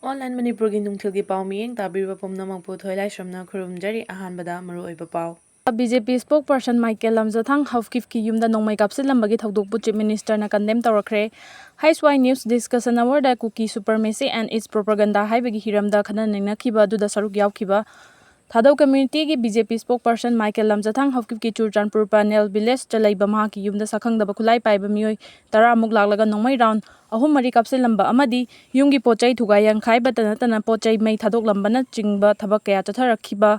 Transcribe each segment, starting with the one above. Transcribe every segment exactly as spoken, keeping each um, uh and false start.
Online ꯃꯅꯤꯄꯨꯔꯒꯤ ꯅꯨꯡꯊꯤꯜꯒꯤ ꯄꯥꯎ ꯃꯤꯠꯌꯦꯡ ꯇꯥꯕꯤꯔꯤꯕ ꯄꯨꯝꯅꯃꯛꯄꯨ ꯊꯣꯏꯂꯥꯏꯁ꯭ꯔꯝꯅ ꯈꯨꯔꯨꯝꯖꯔꯤ꯫ ꯑꯍꯥꯟꯕꯗ ꯃꯔꯨꯑꯣꯏꯕ ꯄꯥꯎ꯫ ꯕꯤ ꯖꯦ ꯄꯤ spokesperson Michael Lamjathang Haokipꯀꯤ ꯌꯨꯝꯗ ꯅꯣꯡꯃꯩ ꯀꯥꯞꯁꯤꯜꯂꯝꯕꯒꯤ ꯊꯧꯗꯣꯛꯄꯨ Chief Ministerꯅ condemn ꯇꯧꯔꯛꯈ꯭ꯔꯦ꯫ H Y News Discussion Hourꯗ Kuki Supremacy and its Propaganda ꯍꯥꯏꯕꯒꯤ ꯍꯤꯔꯝꯗ ꯈꯟꯅ ꯅꯩꯅꯈꯤꯕ ꯑꯗꯨꯗ ꯁꯔꯨꯛ ꯌꯥꯎꯈꯤꯕ ꯊꯥꯗꯧ communityꯒꯤ B J P spokesperson Michael Lamjathang Haokipꯀꯤ Churachandpur ꯄꯥꯅꯦꯜ villageꯇ ꯂꯩꯕ ꯃꯍꯥꯛꯀꯤ ꯌꯨꯝꯗ ꯁꯛꯈꯪꯗꯕ ꯈꯨꯠꯂꯥꯏ ꯄꯥꯏꯕ ꯃꯤꯑꯣꯏ ꯇꯔꯥꯃꯨꯛ ꯂꯥꯛꯂꯒ ꯅꯣꯡꯃꯩ round ꯑꯍꯨꯝ ꯃꯔꯤ ꯀꯥꯞꯁꯤꯜꯂꯝꯕ ꯑꯃꯗꯤ ꯌꯨꯝꯒꯤ ꯄꯣꯠ ꯆꯩ ꯊꯨꯒꯥꯏ ꯌꯥꯟꯈꯥꯏꯕꯇ ꯅꯠꯇꯅ ꯄꯣꯠ ꯆꯩ ꯃꯩ ꯊꯥꯗꯣꯛꯂꯝꯕꯅꯆꯤꯡꯕ ꯊꯕꯛ ꯀꯌꯥ ꯆꯠꯊꯔꯛꯈꯤꯕ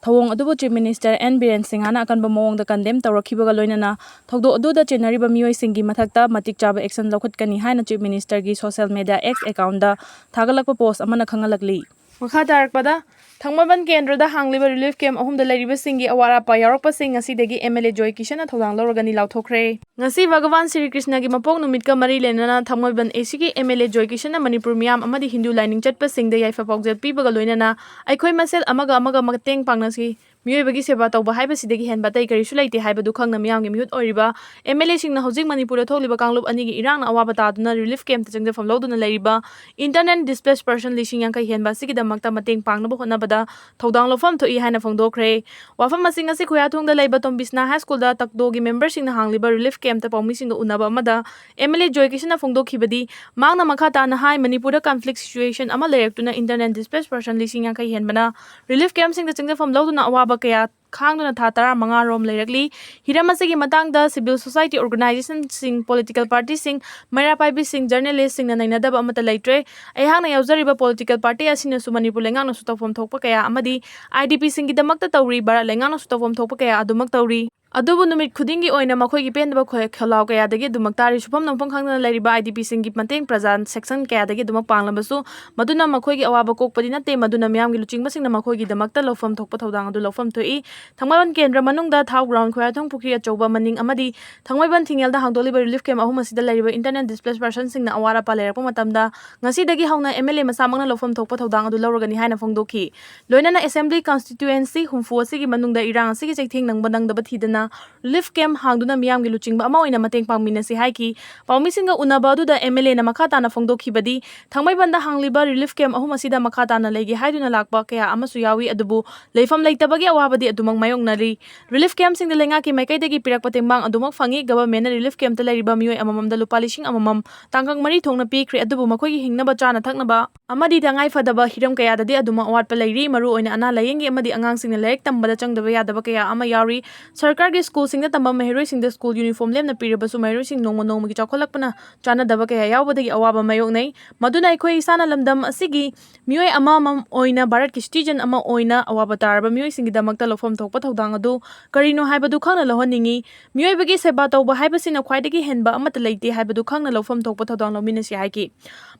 ꯊꯧꯑꯣꯡ ꯑꯗꯨꯕꯨ Chief Minister N ꯕꯤꯔꯦꯟ ꯁꯤꯡꯍꯅ ꯑꯀꯟꯕ ꯃꯑꯣꯡꯗ condemn ꯇꯧꯔꯛꯈꯤꯕꯒ ꯂꯣꯏꯅꯅ ꯊꯧꯗꯣꯛ ꯑꯗꯨꯗ ꯆꯦꯟꯅꯔꯤꯕ ꯃꯤꯑꯣꯏꯁꯤꯡꯒꯤ ꯃꯊꯛꯇ ꯃꯇꯤꯛ ꯆꯥꯕ action ꯂꯧꯈꯠꯀꯅꯤ ꯍꯥꯏꯅ Chief Ministerꯒꯤ social media X accountꯗ ꯊꯥꯒꯠꯂꯛꯄ post ꯑꯃꯅ ꯈꯪꯍꯜꯂꯛꯂꯤ꯫ ꯃꯈꯥ ꯇꯥꯔꯛꯄꯗ, ꯊꯥꯡꯃꯩꯕꯟ ꯀꯦꯟꯗ꯭ꯔꯗ ꯍꯥꯡꯂꯤꯕ relief camp ꯑꯍꯨꯝꯗ ꯂꯩꯔꯤꯕꯁꯤꯡꯒꯤ ꯑꯋꯥꯠ ꯑꯄꯥ ꯌꯥꯎꯔꯛꯄꯁꯤꯡ ꯉꯁꯤꯗꯒꯤ M L A ꯖꯣꯏ ꯀꯤꯁꯟꯅ ꯊꯧꯗꯥꯡ ꯂꯧꯔꯒꯅꯤ ꯂꯥꯎꯊꯣꯛꯈ꯭ꯔꯦ꯫ ꯉꯁꯤ ꯚꯒꯋꯥꯟ ꯁ꯭ꯔꯤ ꯀ꯭ꯔꯤꯁꯅꯒꯤ ꯃꯄꯣꯛ ꯅꯨꯃꯤꯠꯀ ꯃꯔꯤ ꯂꯩꯅꯅ ꯊꯥꯡꯃꯩꯕꯟ A Cꯒꯤ M L A ꯖꯣꯏ ꯀꯤꯁꯟꯅ ꯃꯅꯤꯄꯨꯔ ꯃꯤꯌꯥꯝ ꯑꯃꯗꯤ ꯍꯤꯟꯗꯨ ꯂꯥꯏꯅꯤꯡ ꯆꯠꯄꯁꯤꯡꯗ ꯌꯥꯏꯐ ꯄꯥꯎꯖꯦꯜ ꯄꯤꯕꯒ ꯂꯣꯏꯅꯅ ꯑꯩꯈꯣꯏ ꯃꯁꯦꯜ ꯑꯃꯒ ꯑꯃꯒ ꯃꯇꯦꯡ ꯄꯥꯡꯅꯁꯤ, ꯃꯤꯑꯣꯏꯕꯒꯤ ꯁꯦꯕꯥ ꯇꯧꯕ ꯍꯥꯏꯕꯁꯤꯗꯒꯤ ꯍꯦꯟꯕ ꯑꯇꯩ ꯀꯔꯤꯁꯨ ꯂꯩꯇꯦ ꯍꯥꯏꯕꯗꯨ ꯈꯪꯅ ꯃꯤꯌꯥꯝꯒꯤ ꯃꯤꯍꯨꯠ ꯑꯣꯏꯔꯤꯕ M L Aꯁꯤꯡꯅ ꯍꯧꯖꯤꯛ ꯃꯅꯤꯄꯨꯔꯗ ꯊꯣꯛꯂꯤꯕ ꯀꯥꯡꯂꯨꯞ ꯑꯅꯤꯒꯤ ꯏꯔꯥꯡꯅ ꯑꯋꯥꯕ ꯇꯥꯗꯨꯅ relief campꯇ ꯆꯪꯖꯐꯝ ꯂꯧꯗꯨꯅ ꯂꯩꯔꯤꯕ internally displaced person ꯂꯤꯁꯤꯡ ꯌꯥꯡꯈꯩ ꯍꯦꯟꯕ ꯑꯁꯤꯒꯤꯗꯃꯛꯇ ꯃꯇꯦꯡ ꯄꯥꯡꯅꯕ ꯍꯣꯠꯅꯕꯗ ꯊꯧꯗꯥꯡ ꯂꯧꯐꯝ ꯊꯣꯛꯏ ꯍꯥꯏꯅ ꯐꯣꯡꯗꯣꯛꯈ꯭ꯔꯦ꯫ ꯋꯥꯐꯝ ꯑꯁꯤ ꯉꯁꯤ ꯈꯨꯌꯥꯊꯣꯡꯗ ꯂꯩꯕ ꯇꯣꯝꯕꯤꯁꯅꯥ High Schoolꯗ ꯇꯛꯗꯣꯒꯤ memberꯁꯤꯡꯅ ꯍꯥꯡꯂꯤꯕ relief campꯇ ꯄꯥꯎꯃꯤꯁꯤꯡꯒ ꯎꯅꯕ ꯑꯃꯗ M L A ꯖꯣꯏ ꯀꯤꯁꯟꯅ ꯐꯣꯡꯗꯣꯛꯈꯤꯕꯗꯤ, ꯃꯍꯥꯛꯅ ꯃꯈꯥ ꯇꯥꯅ ꯍꯥꯏ, ꯃꯅꯤꯄꯨꯔꯗ conflict situation ꯑꯃ ꯂꯩꯔꯛꯇꯨꯅ internally displaced person ꯂꯤꯁꯤꯡ ꯌꯥꯡꯈꯩ ꯍꯦꯟꯕꯅ relief campꯁꯤꯡꯗ ꯆꯪꯖꯐꯝ ꯂꯧꯗꯨꯅ ꯑꯋꯥꯕ ꯀꯌꯥ ꯈꯥꯡꯗꯨꯅ ꯊꯥ ꯇꯔꯥꯃꯉꯥ ꯔꯣꯝ ꯂꯩꯔꯛꯂꯤ꯫ ꯍꯤꯔꯝ ꯑꯁꯤꯒꯤ ꯃꯇꯥꯡꯗ civil society organizationꯁꯤꯡ, political partyꯁꯤꯡ, ꯃꯩꯔꯥ ꯄꯥꯏꯕꯤꯁꯤꯡ, journalistꯁꯤꯡꯅ ꯅꯩꯅꯗꯕ ꯑꯃꯠꯇ ꯂꯩꯇ꯭ꯔꯦ꯫ ꯑꯩꯍꯥꯛꯅ ꯌꯥꯎꯖꯔꯤꯕ political party ꯑꯁꯤꯅꯁꯨ ꯃꯅꯤꯄꯨꯔ ꯂꯩꯉꯥꯛꯅꯁꯨ ꯇꯧꯐꯝ ꯊꯣꯛꯄ ꯀꯌꯥ ꯑꯃꯗꯤ IDPꯁꯤꯡꯒꯤꯗꯃꯛꯇ ꯇꯧꯔꯤ, ꯚꯥꯔꯠ ꯂꯩꯉꯥꯛꯅꯁꯨ ꯇꯧꯐꯝ ꯊꯣꯛꯄ ꯀꯌꯥ ꯑꯗꯨꯃꯛ ꯇꯧꯔꯤ꯫ ꯑꯗꯨꯕꯨ ꯅꯨꯃꯤꯠ ꯈꯨꯗꯤꯡꯒꯤ ꯑꯣꯏꯅ ꯃꯈꯣꯏꯒꯤ ꯄꯦꯟꯗꯕ ꯈꯣꯏ-, ꯈꯣꯜꯂꯥꯎ ꯀꯌꯥꯗꯒꯤ ꯑꯗꯨꯃꯛ ꯇꯥꯔꯤ꯫ ꯁꯨꯐꯝ ꯅꯣꯝꯐꯝ ꯈꯪꯗꯅ ꯂꯩꯔꯤꯕ IDPꯁꯤꯡꯒꯤ ꯃꯇꯦꯡ ꯄ꯭ꯔꯖꯥ section ꯀꯌꯥꯗꯒꯤ ꯑꯗꯨꯃꯛ ꯄꯥꯡꯂꯕꯁꯨ, ꯃꯗꯨꯅ ꯃꯈꯣꯏꯒꯤ ꯑꯋꯥꯕ ꯀꯣꯛꯄꯗꯤ ꯅꯠꯇꯦ, ꯃꯗꯨꯅ ꯃꯤꯌꯥꯝꯒꯤ ꯂꯨꯆꯤꯡꯕꯁꯤꯡꯅ ꯃꯈꯣꯏꯒꯤꯗꯃꯛꯇ ꯂꯧꯐꯝ ꯊꯣꯛꯄ ꯊꯧꯗꯥꯡ ꯑꯗꯨ ꯂꯧꯐꯝ ꯊꯣꯛꯏ꯫ ꯊꯥꯡꯃꯩꯕꯟ ꯀꯦꯟꯗ꯭ꯔ ꯃꯅꯨꯡꯗ ꯊꯥꯎ ground, ꯈꯣꯌꯥꯊꯣꯡ ꯄꯨꯈ꯭ꯔꯤ ꯑꯆꯧꯕ ꯃꯅꯤꯡ ꯑꯃꯗꯤ ꯊꯥꯡꯃꯩꯕꯟ ꯊꯤꯡꯉꯦꯜꯗ ꯍꯥꯡꯗꯣꯛꯂꯤꯕ relief camp ꯑꯍꯨꯝ ꯑꯁꯤꯗ ꯂꯩꯔꯤꯕ internally displaced personꯁꯤꯡꯅ ꯑꯋꯥꯠ ꯑꯄꯥ ꯂꯩꯔꯛꯄ ꯃꯇꯝꯗ, ꯉꯁꯤꯗꯒꯤ ꯍꯧꯅ M L A ꯃꯁꯥꯃꯛꯅ ꯂꯧꯐꯝ ꯊꯣꯛꯄ ꯊꯧꯗꯥꯡ ꯑꯗꯨ ꯂꯧꯔꯒꯅꯤ ꯍꯥꯏꯅ ꯐꯣꯡꯗꯣꯛꯈꯤ꯫ ꯂꯣꯏꯅꯅ assembly constituency ꯍꯨꯝꯐꯨ ꯑꯁꯤꯒꯤ ꯃꯅꯨꯡꯗ ꯏꯔꯥꯡ ꯑꯁꯤꯒꯤ ꯆꯩꯊꯦꯡ ꯅꯪꯕ ꯅꯪꯗꯕ ꯊꯤꯗꯅ, ꯔꯤꯂꯤꯐ ꯀꯦꯝꯞ ꯍꯥꯡꯗꯨꯅ ꯃꯤꯌꯥꯝꯒꯤ ꯂꯨꯆꯤꯡꯕ ꯑꯃ ꯑꯣꯏꯅ ꯃꯇꯦꯡ ꯄꯥꯡꯃꯤꯟꯅꯁꯤ ꯍꯥꯏꯈꯤ꯫ ꯄꯥꯎꯃꯤꯁꯤꯡꯒ ꯎꯅꯕ ꯑꯗꯨꯗ ꯑꯦꯝ ꯑꯦꯜ ꯑꯦꯅ ꯃꯈꯥ ꯇꯥꯅ ꯐꯣꯡꯗꯣꯛꯈꯤꯕꯗꯤ, ꯊꯥꯡꯃꯩꯕꯟꯗ ꯍꯥꯡꯂꯤꯕ ꯔꯤꯂꯤꯐ ꯀꯦꯝꯞ ꯑꯍꯨꯝ ꯑꯁꯤꯗ ꯃꯈꯥ ꯇꯥꯅ ꯂꯩꯒꯦ ꯍꯥꯏꯗꯨꯅ ꯂꯥꯛꯄ ꯀꯌꯥ ꯑꯃꯁꯨ ꯌꯥꯎꯏ, ꯑꯗꯨꯕꯨ ꯂꯩꯐꯝ ꯂꯩꯇꯕꯒꯤ ꯑꯋꯥꯕꯗꯤ ꯑꯗꯨꯃꯛ ꯃꯥꯌꯣꯛꯅꯔꯤ꯫ ꯔꯤꯂꯤꯐ ꯀꯦꯝꯞꯁꯤꯡꯗ ꯂꯩꯉꯥꯛꯀꯤ ꯃꯥꯏꯀꯩꯗꯒꯤ ꯄꯤꯔꯛꯄ ꯇꯦꯡꯕꯥꯡ ꯑꯗꯨꯃꯛ ꯐꯪꯏ꯫ ꯒꯚꯔꯟꯃꯦꯟꯠꯅ ꯔꯤꯂꯤꯐ ꯀꯦꯝꯞꯇ ꯂꯩꯔꯤꯕ ꯃꯤꯑꯣꯏ ꯑꯃꯃꯝꯗ ꯂꯨꯄꯥ ꯂꯤꯁꯤꯡ ꯑꯃꯃꯝ ꯇꯥꯡꯀꯛ ꯃꯔꯤ ꯊꯣꯛꯅ ꯄꯤꯈ꯭ꯔꯦ, ꯑꯗꯨꯕꯨ ꯃꯈꯣꯏꯒꯤ ꯍꯤꯡꯅꯕ ꯆꯥꯅ ꯊꯛꯅꯕ ꯑꯃꯗꯤ ꯇꯉꯥꯏ ꯐꯗꯕ ꯍꯤꯔꯝ ꯀꯌꯥꯗꯗꯤ ꯑꯗꯨꯃꯛ ꯑꯋꯥꯠꯄ ꯂꯩꯔꯤ꯫ ꯃꯔꯨꯑꯣꯏꯅ ꯑꯅꯥ ꯂꯥꯌꯦꯡꯒꯤ ꯑꯃꯗꯤ ꯑꯉꯥꯡꯁꯤꯡꯅ ꯂꯥꯏꯔꯤꯛ ꯇꯝꯕꯗ ꯆꯪꯗꯕ ꯌꯥꯗꯕ ꯀꯌꯥ ꯑꯃ ꯌꯥꯎꯔꯤ꯫ ꯁꯔꯀꯥꯔꯒꯤ ꯁ꯭ꯀꯨꯜꯁꯤꯡꯗ ꯇꯝꯕ ꯃꯍꯩꯔꯣꯏꯁꯤꯡꯗ ꯁ꯭ꯀꯨꯜ ꯌꯨꯅꯤꯐꯣꯔꯝ ꯂꯦꯝꯅ ꯄꯤꯔꯕꯁꯨ ꯃꯍꯩꯔꯣꯏꯁꯤꯡ ꯅꯣꯡꯃ ꯅꯣꯡꯃꯒꯤ ꯆꯥꯎꯈꯠꯂꯛꯄꯅ ꯆꯥꯟꯅꯗꯕ ꯀꯌꯥ ꯌꯥꯎꯕꯗꯒꯤ ꯑꯋꯥꯕ ꯃꯥꯌꯣꯛꯅꯩ꯫ ꯃꯗꯨꯅ ꯑꯩꯈꯣꯏ ꯏꯁꯥꯅ ꯂꯝꯗꯝ ꯑꯁꯤꯒꯤ ꯃꯤꯑꯣꯏ ꯑꯃꯃꯝ ꯑꯣꯏꯅ, ꯚꯥꯔꯠꯀꯤ ꯁꯤꯇꯤꯖꯟ ꯑꯃ ꯑꯣꯏꯅ ꯑꯋꯥꯕ ꯇꯥꯔꯕ ꯃꯤꯑꯣꯏꯁꯤꯡꯒꯤꯗꯃꯛꯇ ꯂꯧꯐꯝ ꯊꯣꯛꯄ ꯊꯧꯗꯥꯡ ꯑꯗꯨ ꯀꯔꯤꯅꯣ ꯍꯥꯏꯕꯗꯨ ꯈꯪꯅ ꯂꯧꯍꯟꯅꯤꯡꯏ꯫ ꯃꯤꯑꯣꯏꯕꯒꯤ ꯁꯦꯕꯥ ꯇꯧꯕ ꯍꯥꯏꯕꯁꯤꯅ ꯈ꯭ꯋꯥꯏꯗꯒꯤ ꯍꯦꯟꯕ ꯑꯃꯠꯇ ꯂꯩꯇꯦ ꯍꯥꯏꯕꯗꯨ ꯈꯪꯅ ꯂꯧꯐꯝ ꯊꯣꯛꯄ ꯊꯧꯗꯥꯡ ꯂꯧꯃꯤꯟꯅꯁꯤ ꯍꯥꯏꯈꯤ꯫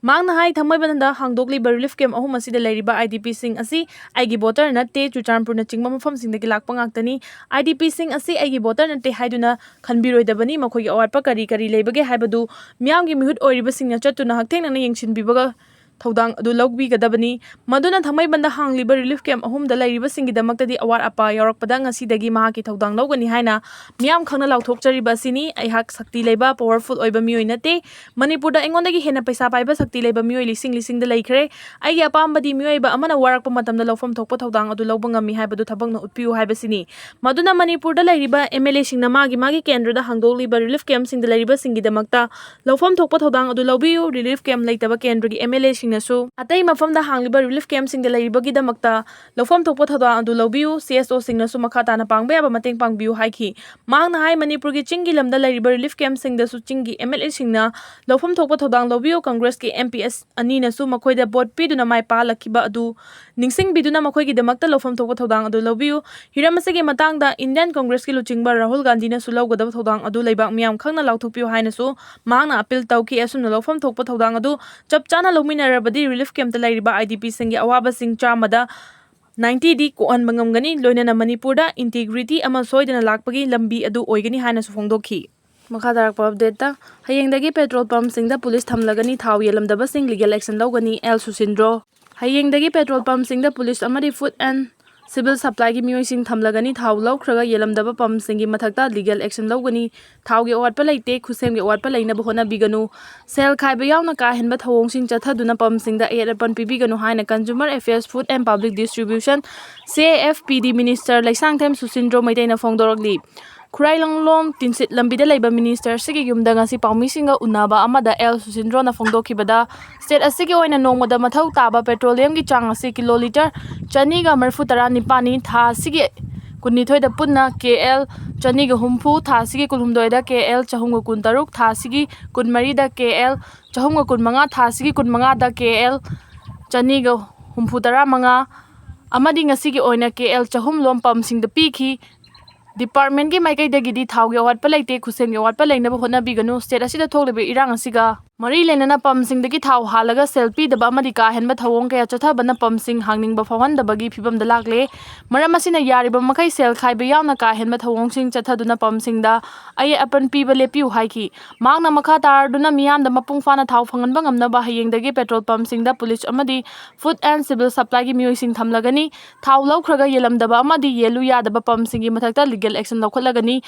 ꯃꯍꯥꯛꯅ ꯍꯥꯏ, ꯊꯥꯡꯃꯩꯕꯟꯗ ꯍꯥꯡꯗꯣꯛꯂꯤꯕ ꯔꯤꯂꯤꯐ ꯀꯦꯝꯞ ꯑꯍꯨꯝ ꯑꯁꯤꯗ ꯂꯩꯔꯤꯕ ꯑꯥꯏ ꯗꯤ ꯄꯤꯁꯤꯡ ꯑꯁꯤ ꯑꯩꯒꯤ ꯚꯣꯇꯔ ꯅꯠꯇꯦ, ꯆꯨꯔꯆꯥꯟꯄꯨꯔꯅꯆꯤꯡꯕ ꯃꯐꯝꯁꯤꯡꯗꯒꯤ ꯂꯥꯛꯄ ꯉꯥꯛꯇꯅꯤ꯫ ꯑꯥꯏ ꯗꯤ ꯄꯤꯁꯤꯡ ꯑꯁꯤ ꯑꯩꯒꯤ ꯚꯣꯇꯔ ꯅꯠꯇꯦ ꯍꯥꯏꯗꯨꯅ ꯈꯟꯕꯤꯔꯣꯏꯗꯕꯅꯤ꯫ ꯃꯈꯣꯏꯒꯤ ꯑꯋꯥꯠꯄ ꯀꯔꯤ ꯀꯔꯤ ꯂꯩꯕꯒꯦ ꯍꯥꯏꯕꯗꯨ ꯃꯤꯌꯥꯝꯒꯤ ꯃꯤꯍꯨꯠ ꯑꯣꯏꯔꯤꯕꯁꯤꯡꯅ ꯆꯠꯇꯨꯅ ꯍꯛꯊꯦꯡꯅꯅ ꯌꯦꯡꯁꯤꯟꯕꯤꯕꯒ ꯊꯧꯗꯥꯡ ꯑꯗꯨ ꯂꯧꯕꯤꯒꯗꯕꯅꯤ꯫ ꯃꯗꯨꯅ ꯊꯥꯡꯃꯩꯕꯟꯗ ꯍꯥꯡꯂꯤꯕ ꯔꯤꯂꯤꯐ ꯀꯦꯝꯞ ꯑꯍꯨꯝꯗ ꯂꯩꯔꯤꯕꯁꯤꯡꯒꯤꯗꯃꯛꯇꯗꯤ ꯑꯋꯥꯠ ꯑꯄꯥ ꯌꯥꯎꯔꯛꯄꯗ ꯉꯁꯤꯗꯒꯤ ꯃꯍꯥꯛꯀꯤ ꯊꯧꯗꯥꯡ ꯂꯧꯒꯅꯤ ꯍꯥꯏꯅ ꯃꯤꯌꯥꯝ ꯈꯪꯅ ꯂꯥꯎꯊꯣꯛꯆꯔꯤꯕ ꯑꯁꯤꯅꯤ꯫ ꯑꯩꯍꯥꯛ ꯁꯛꯇꯤ ꯂꯩꯕ, ꯄꯋꯥꯔꯐꯨꯜ ꯑꯣꯏꯕ ꯃꯤꯑꯣꯏ ꯅꯠꯇꯦ꯫ ꯃꯅꯤꯄꯨꯔꯗ ꯑꯩꯉꯣꯟꯗꯒꯤ ꯍꯦꯟꯅ ꯄꯩꯁꯥ ꯄꯥꯏꯕ, ꯁꯛꯇꯤ ꯂꯩꯕ ꯃꯤꯑꯣꯏ ꯂꯤꯁꯤꯡ ꯂꯤꯁꯤꯡꯗ ꯂꯩꯈ꯭ꯔꯦ꯫ ꯑꯩꯒꯤ ꯑꯄꯥꯝꯕꯗꯤ ꯃꯤꯑꯣꯏꯕ ꯑꯃꯅ ꯋꯥꯔꯛꯄ ꯃꯇꯝꯗ ꯂꯧꯐꯝ ꯊꯣꯛꯄ ꯊꯧꯗꯥꯡ ꯑꯗꯨ ꯂꯧꯕ ꯉꯝꯃꯤ ꯍꯥꯏꯕꯗꯨ ꯊꯕꯛꯅ ꯎꯠꯄꯤꯌꯨ ꯍꯥꯏꯕꯁꯤꯅꯤ꯫ ꯃꯗꯨꯅ ꯃꯅꯤꯄꯨꯔꯗ ꯂꯩꯔꯤꯕ ꯑꯦꯝ ꯑꯦꯜ ꯑꯦꯁꯤꯡꯅ ꯃꯥꯒꯤ ꯃꯥꯒꯤ ꯀꯦꯟꯗ꯭ꯔꯗ ꯍꯥꯡꯗꯣꯛꯂꯤꯕ ꯔꯤꯂꯤꯐ ꯀꯦꯝꯞꯁꯤꯡꯗ ꯂꯩꯔꯤꯕꯁꯤꯡꯒꯤꯗꯃꯛꯇ ꯂꯧꯐꯝ ꯊꯣꯛꯄ ꯊꯧꯗꯥꯡ ꯑꯗꯨ ꯂꯧꯕꯤꯌꯨ꯫ ꯔꯤꯂꯤꯐ ꯀꯦꯝꯞ ꯂꯩꯇꯕ ꯀꯦꯟꯗ꯭ꯔꯒꯤ ꯑꯦꯝ ꯑꯦꯜ ꯑꯦꯁꯤꯡꯅꯁꯨ ꯑꯇꯩ ꯃꯐꯝꯗ ꯍꯥꯡꯂꯤꯕ ꯔꯤꯂꯤꯐ ꯀꯦꯝꯞꯁꯤꯡꯗ ꯂꯩꯔꯤꯕꯒꯤꯗꯃꯛꯇ ꯂꯧꯐꯝ ꯊꯣꯛꯄ ꯊꯧꯗꯥꯡ ꯑꯗꯨ ꯂꯧꯕꯤꯌꯨ꯫ ꯁꯤ ꯑꯦꯁ ꯑꯣꯁꯤꯡꯅꯁꯨ ꯃꯈꯥ ꯇꯥꯅ ꯄꯥꯡꯕ ꯌꯥꯕ ꯃꯇꯦꯡ ꯄꯥꯡꯕꯤꯌꯨ ꯍꯥꯏꯈꯤ꯫ ꯃꯍꯥꯛꯅ ꯍꯥꯏ, ꯃꯅꯤꯄꯨꯔꯒꯤ ꯆꯤꯡꯒꯤ ꯂꯝꯗ ꯂꯩꯔꯤꯕ ꯔꯤꯂꯤꯐ ꯀꯦꯝꯞꯁꯤꯡꯗꯁꯨ ꯆꯤꯡꯒꯤ ꯑꯦꯝ ꯑꯦꯜ ꯑꯦꯁꯤꯡꯅ ꯂꯧꯐꯝ ꯊꯣꯛꯄ ꯊꯧꯗꯥꯡ ꯂꯧꯕꯤꯌꯨ꯫ ꯀꯪꯒ꯭ꯔꯦꯁꯀꯤ ꯑꯦꯝ ꯄꯤ ꯑꯁ ꯑꯅꯤꯅꯁꯨ ꯃꯈꯣꯏꯗ ꯚꯣꯠ ꯄꯤꯗꯨꯅ ꯃꯥꯏ ꯄꯥꯛꯍꯜꯂꯛꯈꯤꯕ ꯑꯗꯨ ꯅꯤꯡꯁꯤꯡꯕꯤꯗꯨꯅ ꯃꯈꯣꯏꯒꯤꯗꯃꯛꯇ ꯂꯧꯐꯝ ꯊꯣꯛꯄ ꯊꯧꯗꯥꯡ ꯑꯗꯨ ꯂꯧꯕꯤꯌꯨ꯫ ꯍꯤꯔꯝ ꯑꯁꯤꯒꯤ ꯃꯇꯥꯡꯗ ꯏꯟꯗꯤꯌꯟ ꯀꯪꯒ꯭ꯔꯦꯁꯀꯤ ꯂꯨꯆꯤꯡꯕ ꯔꯥꯍꯨꯜ ꯒꯥꯟꯙꯤꯅꯁꯨ ꯂꯧꯒꯗꯕ ꯊꯧꯗꯥꯡ ꯑꯗꯨ ꯂꯩꯕꯥꯛ ꯃꯤꯌꯥꯝ ꯈꯪꯅ ꯂꯥꯎꯊꯣꯛꯄꯤꯌꯨ ꯍꯥꯏꯅꯁꯨ ꯃꯍꯥꯛꯅ ꯑꯄꯤꯜ ꯇꯧꯈꯤ꯫ ꯑꯁꯨꯝꯅ ꯂꯧꯐꯝ ꯊꯣꯛꯄ ꯊꯧꯗꯥꯡ ꯑꯗꯨ ꯆꯞ ꯆꯥꯅ ꯂꯧꯃꯤꯟꯅꯔꯕꯗꯤ ꯔꯤꯂꯤꯐ ꯀꯦꯝꯞꯇ ꯂꯩꯔꯤꯕ ꯑꯥꯏ ꯗꯤ ꯄꯤꯁꯤꯡꯒꯤ ꯑꯋꯥꯕꯁꯤꯡ ꯆꯥꯝꯃꯗ ꯅꯥꯏꯟꯇꯤꯗꯤ ꯀꯣꯛꯍꯟꯕ ꯉꯝꯒꯅꯤ, ꯂꯣꯏꯅꯅ ꯃꯅꯤꯄꯨꯔꯗ ꯏꯟꯇꯤꯒ꯭ꯔꯤꯇꯤ ꯑꯃ ꯁꯣꯏꯗꯅ ꯂꯥꯛꯄꯒꯤ ꯂꯝꯕꯤ ꯑꯗꯨ ꯑꯣꯏꯒꯅꯤ ꯍꯥꯏꯅꯁꯨ ꯐꯣꯡꯗꯣꯛꯈꯤ꯫ ꯃꯈꯥ ꯇꯥꯔꯛꯄ ꯑꯞꯗꯦꯠꯇ, ꯍꯌꯦꯡꯗꯒꯤ ꯄꯦꯇ꯭ꯔꯣꯜ ꯄꯝꯞꯁꯤꯡꯗ ꯄꯨꯂꯤꯁ ꯊꯝꯂꯒꯅꯤ, ꯊꯥꯎ ꯌꯦꯜꯂꯝꯗꯕꯁꯤꯡ ꯂꯤꯒꯦꯜ ꯑꯦꯛꯁꯟ ꯂꯧꯒꯅꯤ, ꯑꯦꯜ ꯁꯨꯁꯤꯟꯗ꯭ꯔꯣ꯫ ꯍꯌꯦꯡꯗꯒꯤ ꯄꯦꯇ꯭ꯔꯣꯜ ꯄꯝꯞꯁꯤꯡꯗ ꯄꯨꯂꯤꯁ ꯑꯃꯗꯤ ꯐꯨꯗ ꯑꯦꯟ ꯁꯤꯚꯤꯜ ꯁꯄ꯭ꯂꯥꯏꯒꯤ ꯃꯤꯑꯣꯏꯁꯤꯡ ꯊꯝꯂꯒꯅꯤ꯫ ꯊꯥꯎ ꯂꯧꯈ꯭ꯔꯒ ꯌꯦꯜꯂꯝꯗꯕ ꯄꯝꯁꯤꯡꯒꯤ ꯃꯊꯛꯇ ꯂꯤꯒꯦꯜ ꯑꯦꯛꯁꯟ ꯂꯧꯒꯅꯤ꯫ ꯊꯥꯎꯒꯤ ꯑꯋꯥꯠꯄ ꯂꯩꯇꯦ, ꯈꯨꯠꯁꯦꯝꯒꯤ ꯑꯋꯥꯠꯄ ꯂꯩꯅꯕ ꯍꯣꯠꯅꯕꯤꯒꯅꯨ꯫ ꯁꯦꯜ ꯈꯥꯏꯕ ꯌꯥꯎꯅ ꯀꯥ ꯍꯦꯟꯕ ꯊꯧꯑꯣꯡꯁꯤꯡ ꯆꯠꯊꯗꯨꯅ ꯄꯝꯁꯤꯡꯗ ꯑꯌꯦꯠ ꯑꯄꯟ ꯄꯤꯕꯤꯒꯅꯨ ꯍꯥꯏꯅ Consumer Affairs, Food and Public Distribution, C A F P D Minister Leishangthem ꯁꯨꯁꯤꯟꯗ꯭ꯔꯣ ꯃꯩꯇꯩꯅ ꯐꯣꯡꯗꯣꯔꯛꯂꯤ꯫ ꯈꯨꯔꯥꯏ ꯂꯪꯂꯣꯡ ꯇꯤꯟꯁꯤꯠ ꯂꯝꯕꯤꯗ ꯂꯩꯕ ꯃꯤꯅꯤꯁꯇꯔ ꯑꯁꯤꯒꯤ ꯌꯨꯝꯗ ꯉꯁꯤ ꯄꯥꯎꯃꯤꯁꯤꯡꯒ ꯎꯅꯕ ꯑꯃꯗ ꯑꯦꯜ ꯁꯨꯁꯤꯟꯗ꯭ꯔꯣꯅ ꯐꯣꯡꯗꯣꯛꯈꯤꯕꯗ, ꯁ꯭ꯇꯦꯠ ꯑꯁꯤꯒꯤ ꯑꯣꯏꯅ ꯅꯣꯡꯃꯗ ꯃꯊꯧ ꯇꯥꯕ ꯄꯦꯇ꯭ꯔꯣꯂꯤꯌꯝꯒꯤ ꯆꯥꯡ ꯑꯁꯤ ꯀꯤꯂꯣ ꯂꯤꯇꯔ ꯆꯅꯤꯒ ꯃꯔꯤꯐꯨ ꯇꯔꯥ ꯅꯤꯄꯥꯜꯅꯤ꯫ ꯊꯥ ꯑꯁꯤꯒꯤ ꯀꯨꯟꯅꯤꯊꯣꯏꯗ ꯄꯨꯟꯅ ꯀꯦ ꯑꯦꯜ ꯆꯅꯤꯒ ꯍꯨꯝꯐꯨ, ꯊꯥ ꯑꯁꯤꯒꯤ ꯀꯨꯟꯍꯨꯝꯗꯣꯏꯗ ꯀꯦ ꯑꯦꯜ ꯆꯍꯨꯝꯒ ꯀꯨꯟꯇꯔꯨꯛ, ꯊꯥ ꯑꯁꯤꯒꯤ ꯀꯨꯟꯃꯔꯤꯗ ꯀꯦ ꯑꯦꯜ ꯆꯍꯨꯝꯒ ꯀꯨꯟꯃꯉꯥ, ꯊꯥ ꯑꯁꯤꯒꯤ ꯀꯨꯟꯃꯉꯥꯗ ꯀꯦ ꯑꯦꯜ ꯆꯅꯤꯒ ꯍꯨꯝꯐꯨ ꯇꯔꯥ ꯃꯉꯥ ꯑꯃꯗꯤ ꯉꯁꯤꯒꯤ ꯑꯣꯏꯅ ꯀꯦ ꯑꯦꯜ ꯆꯍꯨꯝ ꯂꯣꯝ ꯄꯝꯁꯤꯡꯗ ꯄꯤꯈꯤ꯫ ꯗꯤꯄꯥꯔꯠꯃꯦꯟꯒꯤ ꯃꯥꯏꯀꯩꯗꯒꯤꯗꯤ ꯊꯥꯎꯒꯤ ꯑꯋꯥꯠꯄ ꯂꯩꯇꯦ, ꯈꯨꯠꯁꯦꯝꯒꯤ ꯑꯋꯥꯠꯄ ꯂꯩꯅꯕ ꯍꯣꯠꯅꯕꯤꯒꯅꯨ꯫ ꯁ꯭ꯇꯦꯠ ꯑꯁꯤꯗ ꯊꯣꯛꯂꯤꯕ ꯏꯔꯥꯡ ꯑꯁꯤꯒ ꯃꯔꯤ ꯂꯩꯅꯅ ꯄꯝꯁꯤꯡꯗꯒꯤ ꯊꯥꯎ ꯍꯥꯜꯂꯒ ꯁꯦꯜ ꯄꯤꯗꯕ ꯑꯃꯗꯤ ꯀꯥ ꯍꯦꯟꯕ ꯊꯧꯑꯣꯡ ꯀꯌꯥ ꯆꯠꯊꯕꯅ ꯄꯝꯁꯤꯡ ꯍꯥꯡꯅꯤꯡꯕ ꯐꯥꯎꯍꯟꯗꯕꯒꯤ ꯐꯤꯕꯝꯗ ꯂꯥꯛꯂꯦ꯫ ꯃꯔꯝ ꯑꯁꯤꯅ ꯌꯥꯔꯤꯕ ꯃꯈꯩ ꯁꯦꯜ ꯈꯥꯏꯕ ꯌꯥꯎꯅ ꯀꯥ ꯍꯦꯟꯕ ꯊꯧꯑꯣꯡꯁꯤꯡ ꯆꯠꯊꯗꯨꯅ ꯄꯝꯁꯤꯡꯗ ꯑꯌꯦꯠ ꯑꯄꯟ ꯄꯤꯕ ꯂꯦꯞꯄꯤꯌꯨ ꯍꯥꯏꯈꯤ꯫ ꯃꯍꯥꯛꯅ ꯃꯈꯥ ꯇꯥꯔꯗꯨꯅ ꯃꯤꯌꯥꯝꯗ ꯃꯄꯨꯡ ꯐꯥꯅ ꯊꯥꯎ ꯐꯪꯍꯟꯕ ꯉꯝꯅꯕ ꯍꯌꯦꯡꯗꯒꯤ ꯄꯦꯇ꯭ꯔꯣꯜ ꯄꯝꯁꯤꯡꯗ ꯄꯨꯂꯤꯁ ꯑꯃꯗꯤ ꯐꯨꯗ ꯑꯦꯟ ꯁꯤꯚꯤꯜ ꯁꯄ꯭ꯂꯥꯏꯒꯤ ꯃꯤꯑꯣꯏꯁꯤꯡ ꯊꯝꯂꯒꯅꯤ꯫ ꯊꯥꯎ ꯂꯧꯈ꯭ꯔꯒ ꯌꯦꯜꯂꯝꯗꯕ ꯑꯃꯗꯤ ꯌꯦꯜꯂꯨ ꯌꯥꯗꯕ ꯄꯝꯁꯤꯡꯒꯤ ꯃꯊꯛꯇ ꯂꯤꯒꯦꯜ ꯑꯦꯛꯁꯟ ꯂꯧꯈꯠꯂꯒꯅꯤ꯫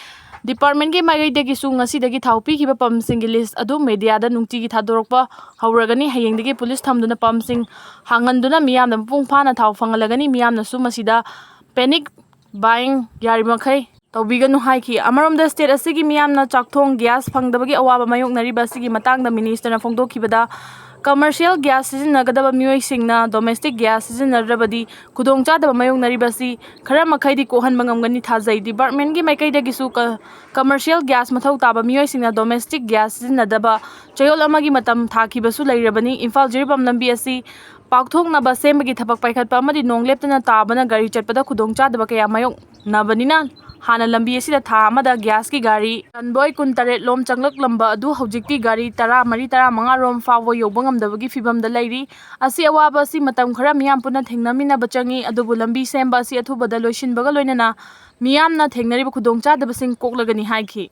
ꯗꯤꯄꯥꯔꯠꯃꯦꯟꯒꯤ ꯃꯥꯏꯀꯩꯗꯒꯤꯁꯨ ꯉꯁꯤꯗꯒꯤ ꯊꯥꯎ ꯄꯤꯈꯤꯕ ꯄꯝꯁꯤꯡꯒꯤ ꯂꯤꯁ ꯑꯗꯨ ꯃꯦꯗꯤꯌꯥꯗ ꯅꯨꯡꯇꯤꯒꯤ ꯊꯥꯗꯣꯔꯛꯄ ꯍꯧꯔꯒꯅꯤ꯫ ꯍꯌꯦꯡꯗꯒꯤ ꯄꯨꯂꯤꯁ ꯊꯝꯗꯨꯅ ꯄꯝꯁꯤꯡ ꯍꯥꯡꯍꯟꯗꯨꯅ ꯃꯤꯌꯥꯝꯗ ꯃꯄꯨꯡ ꯐꯥꯅ ꯊꯥꯎ ꯐꯪꯍꯜꯂꯒꯅꯤ꯫ ꯃꯤꯌꯥꯝꯅꯁꯨ ꯃꯁꯤꯗ ꯄꯦꯅꯤꯛ ꯕꯥꯏꯌꯤꯡ ꯌꯥꯔꯤꯕꯃꯈꯩ ꯇꯧꯕꯤꯒꯅꯨ ꯍꯥꯏꯈꯤ꯫ ꯑꯃꯔꯣꯝꯗ, ꯁ꯭ꯇꯦꯠ ꯑꯁꯤꯒꯤ ꯃꯤꯌꯥꯝꯅ ꯆꯥꯛꯊꯣꯡ ꯒ꯭ꯌꯥꯁ ꯐꯪꯗꯕꯒꯤ ꯑꯋꯥꯕ ꯃꯥꯌꯣꯛꯅꯔꯤꯕ ꯑꯁꯤꯒꯤ ꯃꯇꯥꯡꯗ ꯃꯤꯅꯤꯁꯇꯔꯅ ꯐꯣꯡꯗꯣꯛꯈꯤꯕꯗ, ꯀꯃꯔꯁꯤꯌꯦꯜ ꯒ꯭ꯌꯥꯁ ꯁꯤꯖꯤꯟꯅꯒꯗꯕ ꯃꯤꯑꯣꯏꯁꯤꯡꯅ ꯗꯣꯃꯦꯁꯇꯤꯛ ꯒ꯭ꯌꯥꯁ ꯁꯤꯖꯤꯟꯅꯗ꯭ꯔꯕꯗꯤ ꯈꯨꯗꯣꯡꯆꯥꯗꯕ ꯃꯥꯌꯣꯛꯅꯔꯤꯕ ꯑꯁꯤ ꯈꯔ ꯃꯈꯩꯗꯤ ꯀꯣꯛꯍꯟꯕ ꯉꯝꯒꯅꯤ ꯊꯥꯖꯩ꯫ ꯗꯤꯄꯥꯔꯠꯃꯦꯟꯒꯤ ꯃꯥꯏꯀꯩꯗꯒꯤꯁꯨ ꯀ-, ꯀꯃꯔꯁꯤꯌꯦꯜ ꯒ꯭ꯌꯥꯁ ꯃꯊꯧ ꯇꯥꯕ ꯃꯤꯑꯣꯏꯁꯤꯡꯅ ꯗꯣꯃꯦꯁꯇꯤꯛ ꯒ꯭ꯌꯥꯁ ꯁꯤꯖꯤꯟꯅꯗꯕ ꯆꯌꯣꯜ ꯑꯃꯒꯤ ꯃꯇꯝ ꯊꯥꯈꯤꯕꯁꯨ ꯂꯩꯔꯕꯅꯤ꯫ ꯏꯝꯐꯥꯜ ꯖꯤꯔꯤꯕꯥꯝ ꯂꯝꯕꯤ ꯑꯁꯤ ꯄꯥꯛꯊꯣꯛꯅꯕ ꯁꯦꯝꯕꯒꯤ ꯊꯕꯛ ꯄꯥꯏꯈꯠꯄ ꯑꯃꯗꯤ ꯅꯣꯡ ꯂꯦꯞꯇꯅ ꯇꯥꯕꯅ ꯒꯥꯔꯤ ꯆꯠꯄꯗ ꯈꯨꯗꯣꯡꯆꯥꯗꯕ ꯀꯌꯥ ꯃꯥꯌꯣꯛꯅꯕꯅꯤꯅ ꯍꯥꯟꯅ ꯂꯝꯕꯤ ꯑꯁꯤꯗ ꯊꯥ ꯑꯃꯗ ꯒ꯭ꯌꯥꯁꯀꯤ ꯒꯥꯔꯤ ꯀꯟꯚꯣꯏ ꯀꯨꯟꯇꯔꯦꯠ ꯂꯣꯝ ꯆꯪꯂꯛꯂꯝꯕ ꯑꯗꯨ ꯍꯧꯖꯤꯛꯇꯤ ꯒꯥꯔꯤ ꯇꯔꯥꯃꯔꯤ, ꯇꯔꯥꯃꯉꯥ ꯔꯣꯝ ꯐꯥꯎꯕ ꯌꯧꯕ ꯉꯝꯗꯕꯒꯤ ꯐꯤꯕꯝꯗ ꯂꯩꯔꯤ꯫ ꯑꯁꯤ ꯑꯋꯥꯕ ꯑꯁꯤ ꯃꯇꯝ ꯈꯔ ꯃꯤꯌꯥꯝ ꯄꯨꯟꯅ ꯊꯦꯡꯅꯃꯤꯟꯅꯕ ꯆꯪꯏ, ꯑꯗꯨꯕꯨ ꯂꯝꯕꯤ ꯁꯦꯝꯕ ꯑꯁꯤ ꯑꯊꯨꯕꯗ ꯂꯣꯏꯁꯤꯟꯕꯒ ꯂꯣꯏꯅꯅ ꯃꯤꯌꯥꯝꯅ ꯊꯦꯡꯅꯔꯤꯕ ꯈꯨꯗꯣꯡꯆꯥꯗꯕꯁꯤꯡ ꯀꯣꯛꯂꯒꯅꯤ ꯍꯥꯏꯈꯤ꯫